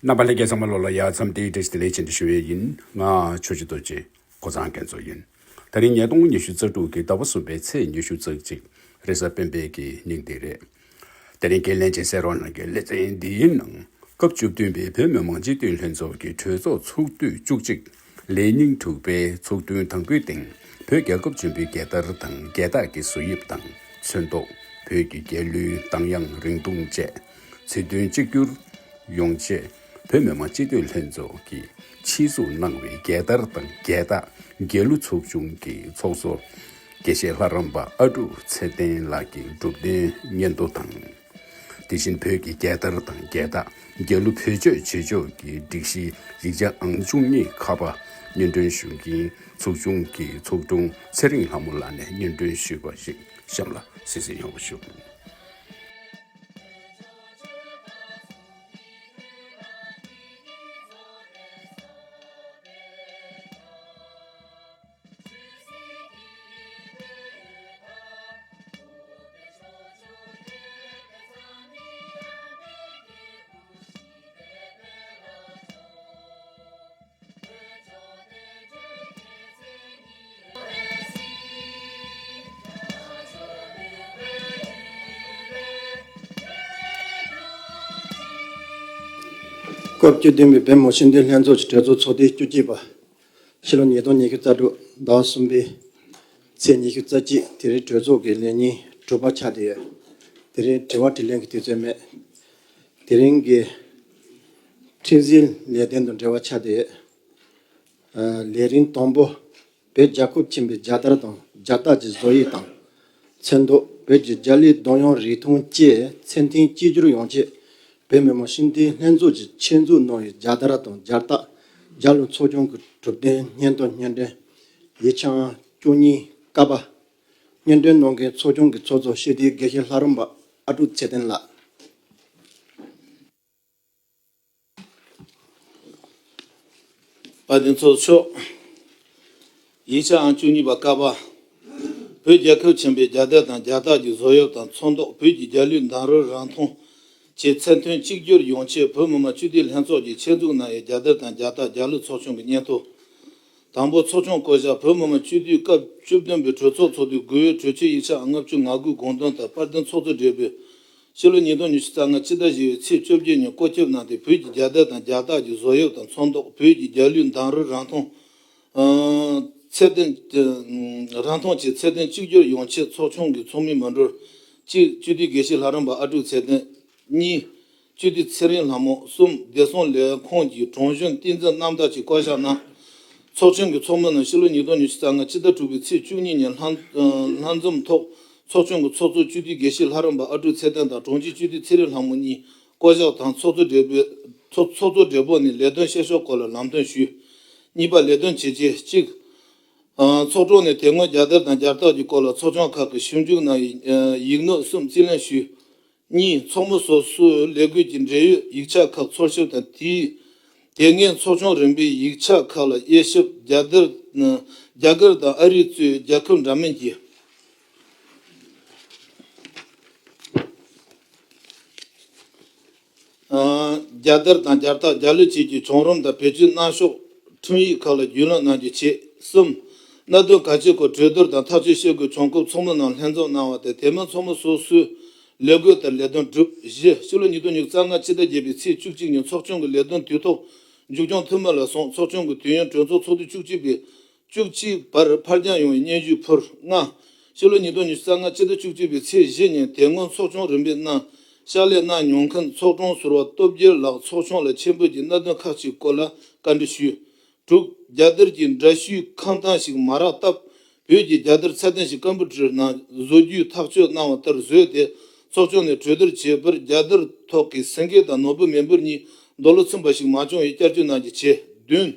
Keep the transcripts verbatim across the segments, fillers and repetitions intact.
རྣམ་པ་ལྷན་རྒྱས་ཚང་མ་ལོ་ལ་ཡ་མཚམས་འདིའི་བཀྲ་ཤིས་བདེ་ལེགས་བྱིན་དུ་ཞུ་བའི་ཡིན། ང་ཆོས་རྗེ་རྡོ་རྗེ་ཁོ་ཚང་རྒྱལ་མཚོ་ཡིན། དེ་རིང་ཉིས་སྟོང་ཉི་ཤུ་རྩ་དྲུག་གི་ཟླ་བ་གསུམ་པའི་ཚེས་ཉི་ཤུ་རྩ་གཅིག་རེས་གཟའ་སྤེན་པའི་གི་ཉིན་དེ་རེད། དེ་རིང་གི་ལྷན་རྒྱས་གསན་རོགས་གནང་གི་ལེ་ཚན་འདི་ཡིན་ནང་སྐབས་བཅུ་བདུན་པའི་བོད་མི་མང་སྤྱི་འཐུས་ལྷན་ཚོགས་ཀྱི་གྲོས་ཚོགས་ཚོགས་དུས་བཅུ་གཅིག་ལས་ཉིན་དྲུག་པའི་ཚོགས་ཐུན་དང་པོའི་སྟེང་བོད་རྒྱལ་ཁབ་ཆེན་པོའི་རྒྱལ་དར་དང་རྒྱལ་རྟགས་ཀྱི་བཟོ་དབྱིབས་དང་ཚོན་མདོག་བོད་ཀྱི་རྒྱལ་གླུའི་གདངས་དབྱངས་རིང་ཐུང་བཅས་ཚིག་དོན་གཅིག་གྱུར་ཡོང་ཆེད་བོད་མི་མང་སྤྱི་འཐུས་ལྷན་ཚོགས་ཀྱིས་ཆེད་འཛུགས་གནང་བའི་རྒྱལ་དར་དང་རྒྱལ་རྟགས་རྒྱལ་གླུ་ཚོགས་ཆུང་གི་ཚོགས་གཙོ་དགེ་བཤེས་ལྷ་རམས་པ་ཨ་ཀྲུག་ཚེ་བརྟན་ལགས་ཀྱིས་གྲུབ་དོན་སྙན་ཐོ་དང་། དེ་བཞིན་བོད་ཀྱི་རྒྱལ་དར་དང་རྒྱལ་རྟགས་རྒྱལ་གླུ་བེད་སྤྱོད་བྱེད་ཕྱོགས་ཀྱི་སྒྲིག་གཞིའི་ཡིག་ཆ་ཨང་བཅུ་གཉིས་ཁ་པ་སྙན་སྒྲོན་ཞུ་མཁན་ཚོགས་ཆུང་གི་ཚོགས་དྲུང་ཚེ་རིང་ལྷ་མོ་ལགས་ནས་སྙན་སྒྲོན་ཞུས་པ་ཞིག་གཤམ་ལ་གསན་གཟིགས་ཡོང་བ་ཞུ། སྐབས་བཅུ་བདུན་པའི་བོད་མི་མང་སྤྱི་འཐུས་ལྷན་ཚོགས་ཀྱི་གྲོས་ཚོགས་ཚོགས་དུས་བཅུ་གཅིག་པ། ཕྱི་ལོ་ཉིས་སྟོང་ཉི་ཤུ་རྩ་དྲུག་ཟླ་བ་གསུམ་པའི་ཚེས་ཉི་ཤུ་རྩ་གཅིག་དེ་རིང་གྲོས་ཚོགས་ཀྱི་ལས་ཉིན་དྲུག་པ་ཆགས་བསྡད་ཡོད། དེ་རིང་དྲི་བ་དྲིས་ལན་གྱི་དུས་ཚོད་མེད། དེ་རིང་གི་ཁྲིམས་འཛིན་ལས་དོན་དང་འབྲེལ་བ་ཆགས་བསྡད་ཡོད། ཨ། ལས་རིམ་དང་པོ། བོད་རྒྱལ་ཁབ་ཆེན་པོའི་རྒྱལ་དར་དང་རྒྱལ་རྟགས་ཀྱི་བཟོ་དབྱིབས་དང་། ཚོན་མདོག་བོད་ཀྱི་རྒྱལ་གླུའི་གདངས་དབྱངས་རིང་ཐུང་བཅས་ཚད་ལྡན་གཅིག་གྱུར་ཡོང་ཆེད། བོད་མི་མང་སྤྱི་འཐུས་ལྷན་ཚོགས་ཀྱིས་ཆེད་འཛུགས་གནང་བའི་རྒྱལ་དར་དང་རྒྱལ་རྟགས་རྒྱལ་གླུ་ཚོགས་ཆུང་གི་གྲུབ་དོན་སྙན་ཐོ་སྙན་སྒྲོན། ཡིག་ཆ་ཨང་བཅུ་གཉིས་ཀ་པ། སྙན་སྒྲོན་གནང་མཁན་ཚོགས་ཆུང་གི་ཚོགས་གཙོ་སྤྱི་འཐུས་དགེ་བཤེས་ལྷ་རམས་པ་ཨ་ཀྲུག་ཚེ་བརྟན་ལགས། དཔལ་ལྡན་ཚོགས་གཙོ་མཆོག་ཡིག་ཆ་ཨང་བཅུ་གཉིས་པ་ཀ་པ། བོད་རྒྱལ་ཁབ་ཆེན་པོའི་རྒྱལ་དར་དང་རྒྱལ་རྟགས་ཀྱི་བཟོ་དབྱིབས་དང་ཚོན་མདོག་བོད་ཀྱི་རྒྱལ་གླུའི་གདངས་རིང་རིང་ཐུང་བཅས་ཚད་མཐུན་གཅིག་གྱུར་ཡོང་ཆེད་བོད་མི་མང་སྤྱི་འཐུས་ལྷན་ཚོགས་ཀྱིས་ཆེད་འཛུགས་གནང་བའི་རྒྱལ་དར་དང་རྒྱལ་རྟགས་རྒྱལ་གླུ་ཚོགས་ཆུང་གི་སྙན་ཐོ། དང་པོ། ཚོགས་ཆུང་བསྐོ་བཞག་བོད་མི་མང་སྤྱི་འཐུས་སྐབས་བཅུ་བདུན་པའི་གྲོས་ཚོགས་ཚོགས་དུས་དགུ་པའི་གྲོས་ཆོད་ཡིག་ཆ་ལྔ་བཅུ་ང་དགུའི་དགོངས་དོན་ལྟར་དཔལ་ལྡན་ཚོགས་གཙོ་སྦྲེལ་པོས་ཕྱི་ལོ་ཉིས་སྟོང་ཉི་ཤུ་རྩ་ལྔ་སྤྱི་ཟླ་བཞི་པའི་ཚེས་བཅོ་བརྒྱད་ཉིན་བཀོད་ཁྱབ་གནང་སྟེ། བོད་ཀྱི་རྒྱལ་དར་དང་རྒྱལ་རྟགས་ཀྱི་བཟོ་དབྱིབས་དང་ཚོན་མདོག་བོད་ཀྱི་རྒྱལ་གླུའི་གདངས་རིང་རིང་ཐུང་། ཨང་། ཚད་ལྡན། ཨང་། རིང་ཐུང་བཅས་ཚད་ལྡན་གཅིག་གྱུར་ཡོང་ཆེད་ཚོགས་ཆུང་གི་ཚོགས་མི་མི་འགྲོར། གཅིག་སྤྱི་འཐུས་དགེ་བཤེས་ལྷ་རམས་པ་ཨ་ཀྲུག་ཚེ་བརྟན། གཉིས། སྤྱི་འཐུས་ཚེ་རིང་ལྷ་མོ། གསུམ། བདེ་སྲུང་ལས་ཁུངས་ཀྱི་དྲུང་གཞོན་བསྟན་འཛིན་རྣམ་དག་བཅས་བསྐོ་བཞག་གནང་། ཚོགས་ཆུང་གི་ཚོགས་མི་རྣམས་ཕྱི་ལོ་ཉིས་སྟོང་ཉི་ཤུ་རྩ་ལྔ་སྤྱི་ཟླ་དྲུག་པའི་ཚེས་བཅུ་གཉིས་ཉིན་ལྷན་ལྷན་འཛོམས་ཐོག་ཚོགས་ཆུང་གི་ཚོགས་གཙོ་སྤྱི་འཐུས་དགེ་བཤེས་ལྷ་རམས་པ་ཨ་ཀྲུག་ཚེ་བརྟན་དང་དྲུང་ཆེ་སྤྱི་འཐུས་ཚེ་རིང་ལྷ་མོ་གཉིས་བསྐོ་བཞག་དང་། ཚོགས་གཙོ་སྦྲེལ་པོས་ཚོགས་ཚོགས་གཙོ་སྦྲེལ་པོ་ནས་ལས་དོན་བྱེད་ཕྱོགས་སྐོར་ལ་ལམ་སྟོན་ཞུས། གཉིས་པ། ལས་དོན་བྱས་རྗེས། གཅིག་ཨ། ཚོགས་དྲུང་ནས་དེ་སྔོན་རྒྱལ་དར་དང་རྒྱལ་རྟགས་ཀྱི་སྐོར་ལ་ཚོགས་ཆུང་ཁག་གིས་ཞིབ་འཇུག་གནང་བའི་ཡིག་ནོར་གསུམ་རྩིས་ལེན་ཞུས། གཉིས། ཚོགས་མི་སོ་སོའི་ལས་འགུལ་གྱི་འབྲེལ་ཡོད་ཡིག་ཆ་ཁག་འཚོལ་ཞིབ་དང་། དེའི་དེ་སྔའི་ཚོགས་ཆུང་རིམ་པའི་ཡིག་ཆ་ཁག་ལ་དབྱེ་ཞིབ། རྒྱལ་དར། རྒྱ་གར་དང་ཨ་རི་གཙོས་རྒྱལ་ཁབ་འདྲ་མིན་གྱི། ཨ། རྒྱལ་དར་དང་རྒྱལ་རྟགས། རྒྱལ་གླུ་བཅས་ཀྱི་བྱུང་རིམ་དང་བེད་སྤྱོད་གནང་ཕྱོགས། ཁྲིམས་ཡིག་ཁག་ལ་རྒྱུས་ལོན་གནང་རྒྱུའི་ཆེད། གསུམ། གནད་དོན་གལ་ཆེའི་སྐོར་གྲོས་བསྡུར་དང་ཐག་གཅོད་བྱེད་དགོས་བྱུང་སྐབས་ཚོགས་མི་རྣམས་ལྷན་འཛོམས་གནང་བ་དང་། དེ་མིན་ཚོགས་མི་སོ་སོའི་ལས་བགོས་ལྟར་ལས་དོན་བསྒྲུབས། བཞི། ཕྱི་ལོ་ཉིས་སྟོང་ཉི་ཤུ་རྩ་ལྔ་སྤྱི་ཟླ་བརྒྱད་པའི་ཚེས་བཅུ་གཅིག་ཉིན་ཚོགས་ཆུང་གི་ལས་དོན་དུས་ཐོག་མཇུག་སྐྱོང་ཐུབ་མིན་ལ་སོང་ཚོགས་ཆུང་གི་དུས་ཡུན་གྲོས་ཚོགས་ཚོགས་དུས་བཅུ་གཅིག་པའི་བཅུ་གཅིག་བར་ཕར་འགྱངས་ཡོང་བའི་སྙན་ཞུ་ཕུལ། ལྔ། ཕྱི་ལོ་ཉིས་སྟོང་ཉི་ཤུ་རྩ་ལྔ་སྤྱི་ཟླ་བཅུ་གཅིག་པའི་ཚེས་བཞི་ཉིན་དེ་སྔོན་ཚོགས་ཆུང་རིམ་པའི་ནང་ཕྱག་ལས་གནང་མྱོང་མཁན་ཚོགས་དྲུང་ཟུར་པ་སྟོབས་རྒྱལ་ལགས་ཚོགས་ཆུང་ལ་ཆེད་འབོད་ཀྱིས་གནད་དོན་ཁག་ཅིག་སྐོར་ལ་བཀའ་འདྲི་ཞུས། དྲུག་རྒྱལ་དར་གྱི་འདྲ་བཤུས་ཁང་སྟངས་ཤིག་མ་རག་སྟབས། བོད་ཀྱི་རྒྱལ་དར་ཚད་ལྡན་ཞིག་ཀམ་པུ་ཊར་ནང་བཟོ་རྒྱུའི་ཐག་གཅོད་གནང་བ་ལྟར་བཟོས་ཏེ། ཚོགས་ཆུང་ནས་གྲོས་བསྡུར་བྱས་པར། རྒྱལ་དར་ཐོག་གི་སེང་གེ་དང་ནོར་བུ་མེ་འབར་གཉིས་རྡོ་ལུག་ཚིམ་པ་ཞིག་མ་བྱུང་བའི་བསྐྱར་བཅོས་གནང་རྒྱུ་བྱས། བདུན།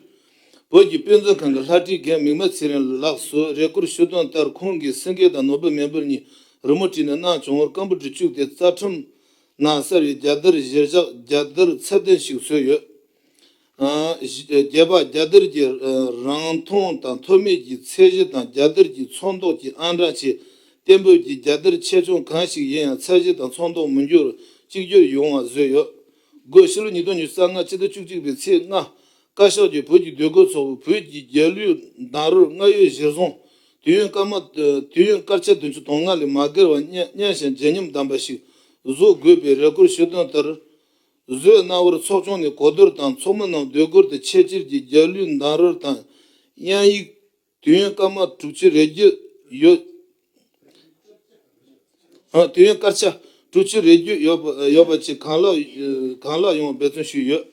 བོད་ཀྱི་དཔེ་མཛོད་ཁང་གི་ལྷ་བྲིས་རྒན་མིག་དམར་ཚེ་རིང་ལགས་སུ་རེ་སྐུལ་ཞུས་དོན་ལྟར། ཁོང་གིས་སེང་གེ་དང་ནོར་བུ་མེ་འབར་གཉིས་རི་མོ་བྲིས་ནས་གནང་བྱུང་བར་ཀམ་པུ་ཊར་བཅུག་སྟེ་རྩ་ཁྲིམས་ནང་གསལ་བའི་རྒྱལ་དར་གཞིར་བཞག་རྒྱལ་དར་ཚད་ལྡན་ཞིག་བཟོས་ཡོད། ཨ། བཞི། བརྒྱད་པ། རྒྱལ་དར་གྱི་རིང་ཐུང་དང་ཐོགས་མེད་ཀྱི་ཚད་གཞི་དང་རྒྱལ་དར་གྱི་ཚོན་མདོག་གི་ཨང་གྲངས་བཅས་གཏན་འབེབས་ཀྱིས་རྒྱལ་དར་ཆེ་ཆུང་གང་ཞིག་ཡིན་ཡང་ཚད་གཞི་དང་ཚོན་མདོག་མི་འགྱུར་གཅིག་གྱུར་ཡོང་བ་བཟོས་ཡོད། དགོས། ཕྱི་ལོ་ཉིས་སྟོང་ཉི་ཤུ་རྩ་ལྔ་ཕྱི་ཟླ་བཅུ་གཅིག་པའི་ཚེས་ལྔ། བཀའ་ཤག་གིས་བོད་ཀྱི་དོན་དགོས་ཚོགས་པའི་བོད་ཀྱི་རྒྱལ་གླུའི་གདངས་རོལ་རྔ་ཡབ་གཞིར་བཟུང་དུས་ཡུན་སྐར་མ་དུས་ཡུན་སྐར་ཆ་བདུན་ཅུ་དོན་ལྔ་ལས་མ་བརྒལ་བར་སྙན་སྙན་ཞིང་ལྗིད་མཉམ་ལྡན་པ་ཞིག་བཟོ་དགོས་པའི་རེ་སྐུལ་ཞུ་དོན་ལྟར། བཟོས་གནང་བར་ཚོགས་ཆུང་ནས་གོ་བསྡུར་དང་ཚོགས་མི་རྣམས་དོན་སྐོར་དེ་ཆེད་སྤྱིར་གྱི་རྒྱལ་གླུའི་གདངས་རོལ་དང་དབྱངས་ཡིག་དུས་ཡུན་སྐར་མ་དྲུག་ཅུ་རེ་བརྒྱད་ཡོད། ཨ། དུས་ཡུན་སྐར་ཆ་དྲུག་ཅུ་རེ་བརྒྱད་ཡོད་པ་ཡོད་པ་བཅས་གང་ལགས་གང་ལགས་ཡོང་བ་འབད་བརྩོན་ཞུས་ཡོད།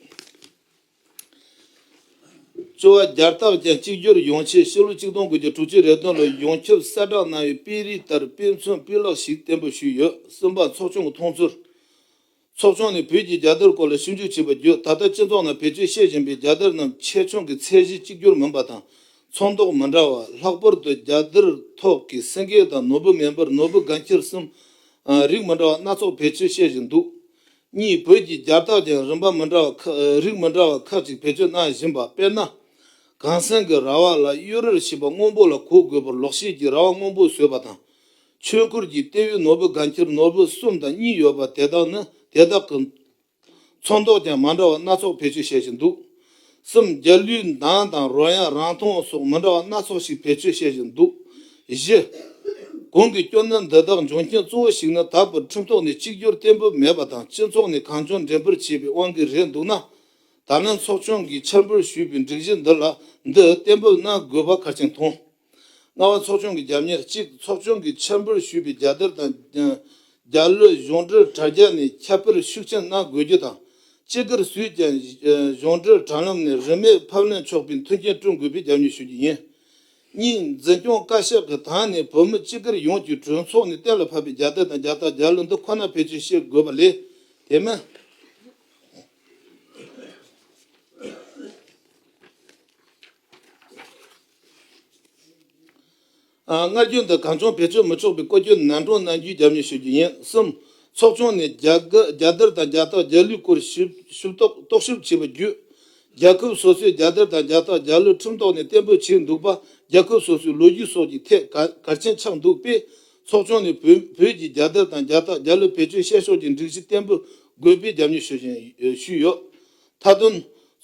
བཅུ་བ། རྒྱལ་རྟགས་ཅན་གཅིག་གྱུར་ཡོང་ཆེད་ཕྱི་ལོ་ཆིག་སྟོང་དགུ་བརྒྱ་དྲུག་ཅུ་རེ་བདུན་ལོར་ཡོངས་ཁྱབ་གསལ་བསྒྲགས་གནང་བའི་དཔེ་རིས་ལྟར་དཔེ་མཚོན་དཔེ་ཀློག་ཞིག་གཏན་འབེབས་ཞུས་ཡོད། གསུམ་པ། ཚོགས་ཆུང་གི་མཐོང་ཚུལ། ཚོགས་ཆུང་ནས་བོད་ཀྱི་རྒྱལ་དར་སྐོར་ལ་ཞིབ་འཇུག་བྱས་པ་བརྒྱུད། ད་ལྟ་སྤྱི་ཚོགས་ནང་བེད་སྤྱོད་བྱེད་བཞིན་པའི་རྒྱལ་དར་རྣམས་ཆེ་ཆུང་གི་ཚད་གཞི་གཅིག་གྱུར་མིན་པ་དང་ཚོན་མདོག་མི་འདྲ་བ། ལྷག་པར་དུ་རྒྱལ་དར་ཐོག་གི་སེང་གེ་དང་ནོར་བུ་མེ་འབར། ནོར་བུ་དགའ་འཁྱིལ་གསུམ། ཨ། རིགས་མི་འདྲ་བ་སྣ་ཚོགས་བེད་སྤྱོད་བྱེད་བཞིན་འདུག་གཉིས། བོད་ཀྱི་རྒྱལ་རྟགས་ཀྱང་རིམ་པ་མི་འདྲ་བ་ཁ། རིགས་མི་འདྲ་བ་ཁག་ཅིག་བེད་སྤྱོད་གནང་བཞིན་པ། དཔེར་ན། གངས་སེང་གི་ར་བ་ལ་གཡུ་རལ་ཞེས་པ་སྔོན་པོ་ལ་གོ་དགོས་པར་ལོག་ཤེས་ཀྱི་ར་བ་སྔོན་པོ་བཟོས་པ་དང་། ཆོས་འཁོར་གྱི་ལྟེ་བའི་ནོར་བུ་དགའ་འཁྱིལ་ནོར་བུ་གསུམ་དང་གཉིས་ཡོད་པ་དེ་དག་ནི་དེ་དག་གི་ཚོན་མདོག་ཀྱང་མ་འདྲ་བ་སྣ་ཚོགས་བེད་སྤྱོད་བྱེད་བཞིན་འདུག་གསུམ། རྒྱལ་གླུའི་གདངས་དང་རོལ་དབྱངས་རང་མཐོང་སོགས་མི་འདྲ་བ་སྣ་ཚོགས་ཤིག་བེད་སྤྱོད་བྱེད་བཞིན་འདུག་བཞི། གོང་གི་སྐྱོན་གནད་འདི་དག་འབྱུང་རྐྱེན་གཙོ་བོ་ཞིག་ནི་ད་བར་ཁྲིམས་ཐོག་ནས་གཅིག་གྱུར་གཏན་འབེབས་མེད་པ་དང་། སྤྱི་ཚོགས་ནས་གང་བྱུང་འགྲེམས་སྤེལ་བྱས་པའི་དབང་གིས་རེད་འདུག་ན། ད་ལན་ཚོགས་ཆུང་གིས་འཆར་འབུལ་ཞུས་པའི་སྒྲིག་གཞི་འདི་ལ་འདི་གཏན་འབེབས་གནང་དགོས་པ་གལ་ཆེན་མཐོང་། ལྔ་པ། ཚོགས་ཆུང་གི་རྒྱབ་གཉེར། གཅིག་ཚོགས་ཆུང་གིས་འཆར་འབུལ་ཞུས་པའི་རྒྱལ་དར་དང་རྒྱལ་གླུ་གཞུང་འབྲེལ་དྲ་རྒྱ་ནས་ཁྱབ་སྤེལ་ཤུགས་ཆེན་གནང་དགོས་རྒྱུ་དང་། སྤྱི་སྒེར་སུས་ཀྱང་གཞུང་འབྲེལ་དྲ་ལམ་ནས་རིན་མེད་ཕབ་ལེན་ཆོག་པའི་མཐུན་རྐྱེན་བསྐྲུན་དགོས་པའི་རྒྱབ་སྐྱོར་ཞུ་རྒྱུ་ཡིན། གཉིས། འཛིན་སྐྱོང་བཀའ་ཤག་གི་ཐད་ནས་བོད་མི་སྤྱི་སྒེར་ཡོངས་ཀྱི་གྲོས་ཚོགས་ནས་གཏན་ལ་ཕབ་པའི་རྒྱལ་དར་དང་རྒྱལ་རྟགས་རྒྱལ་གླུ་འདི་ཁོ་ན་བེད་སྤྱོད་བྱེད་དགོས་པ་ལས། དེ་མིན། ཨ། སྔར་རྒྱུན་དུ་གང་བྱུང་བེད་སྤྱོད་མི་ཆོག་པའི་བཀོད་སྤྱོད་ནན་སྤྲོད་གནང་རྒྱུའི་རྒྱབ་སྐྱོར་ཞུ་རྒྱུ་ཡིན། གསུམ། ཚོགས་ཆུང་ནས་རྒྱ་གར་རྒྱལ་དར་དང་རྒྱལ་རྟགས་རྒྱལ་གླུའི་སྐོར་ཞིབ་ཞིབ་རྟོག་རྟོག་ཞིབ་བྱས་པ་བརྒྱུད། རྒྱལ་ཁབ་སོ་སོའི་རྒྱལ་དར་དང་རྒྱལ་རྟགས་རྒྱལ་གླུ་ཁྲིམས་ཐོག་ནས་གཏན་འབེབས་བྱས་འདུག་པ། རྒྱལ་ཁབ་སོ་སོའི་ལོ་རྒྱུས་སོགས་ཀྱི་ཐད་གལ་གལ་ཆེན་ཆགས་འདུག་པས། ཚོགས་ཆུང་ནས་བོད་བོད་ཀྱི་རྒྱལ་དར་དང་རྒྱལ་རྟགས་རྒྱལ་གླུ་བེད་སྤྱོད་བྱེད་ཕྱོགས་ཀྱི་སྒྲིག་གཞི་གཏན་འབེབས་དགོས་པའི་རྒྱབ་སྐྱོར་ཞུ་བཞིན་ཞུས་ཡོད། མཐའ་དོན།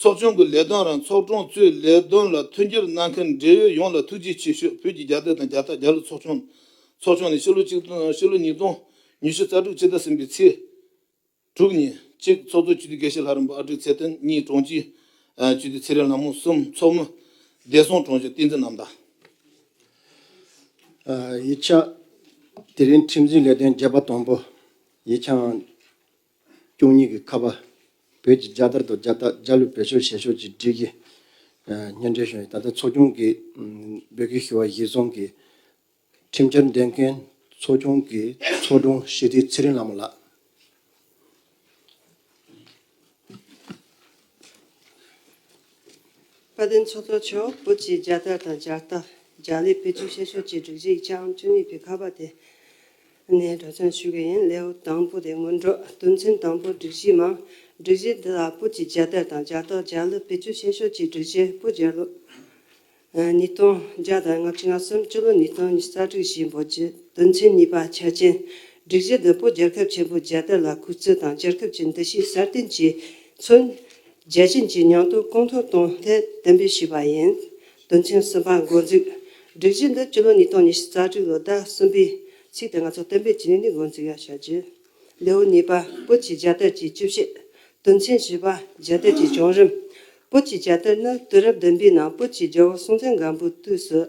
ཚོགས་ཆུང་གི་ལས་དོན་རང་ཚོགས་དྲུང་གཙོས་ལས་དོན་ལ་མཐུན་འགྱུར་གནང་མཁན་འབྲེལ་ཡོད་ཡོངས་ལ་ཐུགས་རྗེ་ཆེ་ཞུ། བོད་ཀྱི་རྒྱལ་དར་དང་རྒྱལ་རྟགས་རྒྱལ་གླུ་ཚོགས་ཆུང་ཚོགས་ཆུང་ནས་ཕྱི་ལོ་གཅིག་ཕྱི་ལོ་ཉིས་སྟོང་ཉི་ཤུ་རྩ་དྲུག་ཕྱི་ཟླ་གསུམ་པའི་ཚེས་དྲུག་ཉིན། གཅིག་ཚོགས་གཙོ་སྤྱི་འཐུས་དགེ་བཤེས་ལྷ་རམས་པ་ཨ་ཀྲིག་ཚེ་བརྟན། གཉིས་དྲུང་ཆེ་སྤྱི་འཐུས་ཚེ་རིང་ལྷ་མོ། གསུམ་ཚོགས་མི་བདེ་སྲུང་དྲུང་ཆེ་བསྟན་འཛིན་རྣམ་དག་ཡིག་ཆ། དེ་རིང་ཁྲིམས་འཛིན་ལས་དོན་བརྒྱད་པ་དང་པོ། ཡིག་ཆ་བཅུ་གཉིས་ཀྱི་ཁ་པ། བོད་ཀྱི་རྒྱལ་དར་དང་རྒྱལ་རྟགས་རྒྱལ་གླུ་བེད་སྤྱོད་བྱེད་ཕྱོགས་ཀྱི་སྒྲིག་གཞི། སྙན་སྒྲོན་ཞུ་ཡིན། ད་ལྟ་ཚོགས་ཆུང་གི་བོད་ཀྱི་ཞུ་བ་གཞིར་བཟུང་གི་ཁྲིམས་འཆར་འདེམས་མཁན་ཚོགས་ཆུང་གི་ཚོགས་དྲུང་སྤྱི་འཐུས་ཚེ་རིང་ལྷ་མོ་ལགས། དཔལ་ལྡན་ཚོགས་གཙོ་མཆོག་བོད་ཀྱི་རྒྱལ་དར་དང་རྒྱལ་རྟགས་རྒྱལ་གླུ་བེད་སྤྱོད་བྱེད་ཕྱོགས་ཀྱི་སྒྲིག་གཞི་ཡིག་ཆ་ཨང་བཅུ་གཉིས་པའི་ཁ་པ་དེ་ནས་འགྲོ་སོང་ཞུ་གི་ཡིན། ལེའུ་དང་པོ་དེ་སྔོན་འགྲོ། དོན་ཚན་དང་པོ། སྒྲིག་གཞི་མང་། སྒྲིག་གཞི་འདི་ལ་བོད་ཀྱི་རྒྱལ་དར་དང་རྒྱལ་རྟགས་རྒྱལ་གླུ་བེད་སྤྱོད་བྱེད་ཕྱོགས་ཀྱི་སྒྲིག་གཞི། བོད་རྒྱལ་ལོ་ཉིས་སྟོང་བརྒྱ་དང་ལྔ་བཅུ་ང་གསུམ། སྤྱི་ལོ་ཉིས་སྟོང་ཉི་ཤུ་རྩ་དྲུག་བཞིན་འབོད་རྒྱུ། དོན་ཚན་གཉིས་པ། ཆ་རྐྱེན། སྒྲིག་གཞི་འདི་བོད་རྒྱལ་ཁབ་ཆེན་པོའི་རྒྱལ་དར་ལ་གུས་བརྩི་དང་རྒྱལ་ཁབ་ཀྱི་འདུ་ཤེས་སྲ་བརྟན་གྱིས་མཚོན། རྒྱལ་ཞེན་གྱི་མྱོང་སྟོབས་གོང་མཐོར་གཏོང་སླད་གཏན་འབེབས་ཞུས་པ་ཡིན། དོན་ཚན་གསུམ་པ། འགོ་འཛུགས། སྒྲིག་གཞི་འདི་སྤྱི་ལོ་ཉིས་སྟོང་ཉི་ཤུ་རྩ་དྲུག་ལོའི་ཟླ་གསུམ་པའི་ཚེས་དེ་ང་ཚོ་གཏན་འབེབས་བྱས་ནས་འགོ་འཛུགས་ཡ་བྱ་རྒྱུ། ལེའུ་གཉིས་པ། བོད་ཀྱི་རྒྱལ་དར་གྱི་སྤྱི་བཤད། དོན་ཚན་བཞི་པ། རྒྱལ་དར་གྱི་བྱུང་རིམ། བོད་ཀྱི་རྒྱལ་དར་ནི་དུས་རབས་བདུན་པའི་ནང་བོད་ཀྱི་རྒྱལ་པོ་སྲོང་བཙན་སྒམ་པོའི་དུས་སུ་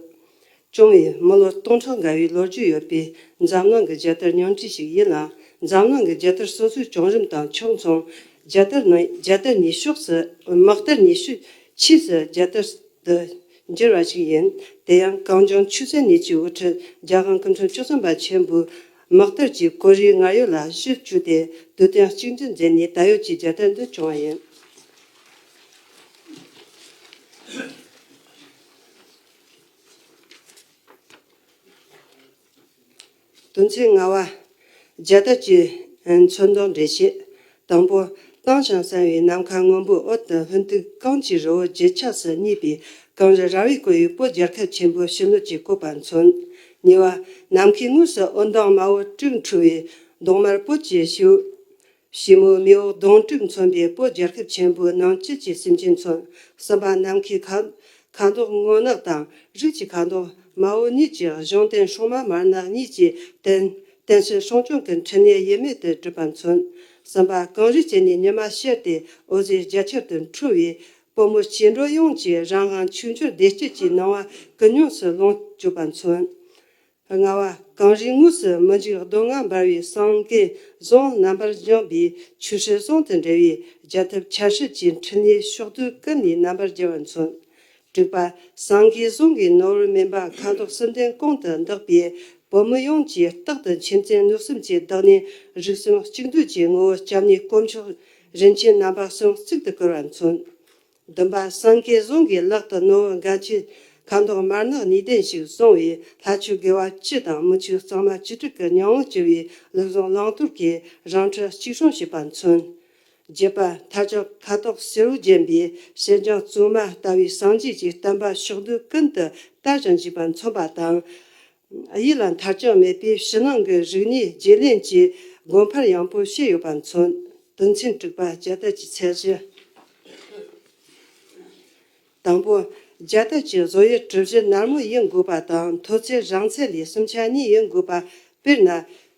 བྱུང་བའི་མི་ལོ་སྟོང་ཕྲག་འགའ་བའི་ལོ་རྒྱུས་ཡོད་པའི་འཛམ་གླིང་གི་རྒྱལ་དར་ཉུང་འཕྲི་ཞིག་ཡིན་ལ། འཛམ་གླིང་གི་རྒྱལ་དར་སོ་སོའི་བྱུང་རིམ་དང་ཕྱོགས་མཚུངས། རྒྱལ་དར་ནི་རྒྱལ་དར་ཉེ་ཕྱོགས་སུ། དམག་དར་ཉེ་ཕྱོགས་ཆས་སུ་རྒྱལ་དར་དུ་འགྱུར་བ་ཞིག་ཡིན། དེ་ཡང་གངས་ལྗོངས་ཆོས་སྲིད་གཉིས་ཀྱི་དབུ་ཁྲིད་རྒྱལ་དབང་སྐུ་ཕྲེང་བཅུ་གསུམ་པ་ཆེན་པོས་དམག་དར་གྱི་སྐོར་རའི་སྔར་ཡོད་ལ་གཞི་བཅོལ་ཏེ་དུས་སྟོན་གཅིག་མཐུན་མཛད་ནས་ད་ཡོད་ཀྱི་རྒྱལ་དར་འདི་བྱུང་བ་ཡིན། དོན་ཚན་ལྔ་པ། རྒྱལ་དར་གྱི་མཚོན་དོན་འགྲེལ་བཤད། དང་པོ། དྭངས་ཤིང་གསལ་བའི་ནམ་མཁའ་སྔོན་པོའི་འོད་དང་ལྷུན་སྟུག་གངས་ཀྱི་རི་བོ་བརྗིད་ཆགས་སུ་བསྙིལ་བའི་གངས་རི་ར་བས་བསྐོར་བའི་བོད་རྒྱལ་ཁབ་ཆེན་པོའི་ཕྱི་སྣོད་ཀྱི་བཀོད་པ་མཚོན། གཉིས་པ། ནམ་མཁའི་ངོས་སུ་འོད་མདངས་དམར་པོ་དྲུག་འཕྲོ་བའི་གདོང་དམར་བོད་ཀྱི་ཕྱི། ཕྱི་མོའི་མེས་པོ་གདོང་དྲུག་མཚོན་པའི་བོད་རྒྱལ་ཁབ་ཆེན་པོའི་ནང་བཅུད་ཀྱི་སེམས་ཅན་མཚོན། གསུམ་པ་ནམ་མཁའི་ཁ་ཁ་མདོག་སྔོ་ནག་དང་རིགས་ཀྱི་ཁ་མདོག་དམར་པོ་གཉིས་ཀྱི་གཞུང་རྟེན་སྲུང་མ་དམར་ནག་གཉིས་ཀྱི་རྟེན་རྟེན་གཞི་སྲུང་སྐྱོང་གི་འཕྲིན་ལས་ཡེངས་མེད་དུ་སྒྲུབ་པ་མཚོན། གསུམ་པ་གངས་རིའི་བཅུད་ནས་ཉི་མ་ཤར་ཏེ་འོད་ཟེར་རྒྱ་ཆེར་དུ་འཕྲོ་བའི་བོད་མི་སྐྱེ་འགྲོ་ཡོངས་ཀྱི་རང་དབང་ཆོས་འབྱོར་བདེ་སྐྱིད་ཀྱི་སྣང་བ་ཀུན་ཡོངས་སུ་ལོངས་སྤྱོད་པ་མཚོན། ལྔ་བ་གངས་རིའི་ངོས་སུ་མི་འཇིགས་གདོང་ལྔ་འབར་བའི་སེང་གེ་ཟུང་རྣམ་པར་བསྒྱིངས་པའི་ཆུ་སྲིན་ཟུང་དུ་འབྲེལ་བའི་རྒྱལ་ཐབས་ཆར་སྲིད་ཀྱི་འཕྲིན་ལས་ཕྱོགས་བསྡུས་ཀུན་ནས་རྣམ་པར་རྒྱལ་བར་མཚོན། དྲུག་པ་སེང་གེ་ཟུང་གི་ནོར་བུ་མུན་པ་ཁ་དོག་གསུམ་ལྡན་གོང་དུ་འདེགས་པའི་བོད་མི་ཡོངས་ཀྱིས་རྟག་ཏུ་མཁྱེན་བརྩེ་གནང་སེམས་ཀྱི་བདག་ཉིད་རིགས་གསུམ་གཅིག་བསྡུས་ཀྱི་ངོ་བོ་སྐྱབས་གནས་དཀོན་མཆོག་རིན་ཆེན་རྣམ་པ་གསུམ་གཅིག་ཏུ་བཀུར་བར་མཚོན། བདུན་པ་སེང་གེ་ཟུང་གི་ལག་ཏུ་ནོར་བུ་འགའ་ཆེ་ཁ་མདོག་དམར་ནག་གཉིས་ལྡན་ཞིག་བཟུང་བའི་ལྷ་ཆོས་དགེ་བ་བཅུ་དང་མི་ཆོས་གཙང་མ་བཅུ་དྲུག་གི་སྙིང་བོ་བཅུ་བའི་ལུགས་ཟུང་བླང་དོར་གྱི་རང་འཁྲི་གཅིག་སྲུང་བྱེད་པ་མཚོན། བརྒྱད་པ་མཐར་ཐུག་ཁ་དོག་སེར་པོ་བརྒྱན་པའི་ཕྱི་འགྱངས་བཙུན་མ་ལྟ་བུའི་སངས་རྒྱས་ཀྱི་བསྟན་པ་ཕྱོགས་བསྡུས་ཀུན་ཏུ་དར་ཞིང་རྒྱས་པ་མཚོན་པ་དང་། ཡིད་ལ་མཐར་ཐུག་མེད་པའི་ཕྱི་ནང་གི་རིག་གནས་བརྗེ་ལེན་གྱི་དགོངས་འཕར་ཡངས་པོ་བྱས་ཡོད་པ་མཚོན། དོན་ཚན་དྲུག་པ་རྒྱལ་དར་གྱི་ཚད་གཞི། དང་པོ། རྒྱལ་དར་གྱི་བཟོ་དབྱིབས་གྲུ་བཞི་ནར་མོ་ཡིན་དགོས་པ་དང་མཐོ་ཚད་རིང་ཚད་ལས་གསུམ་ཆ་གཉིས་ཡིན་དགོས་པ། དཔེར་ན།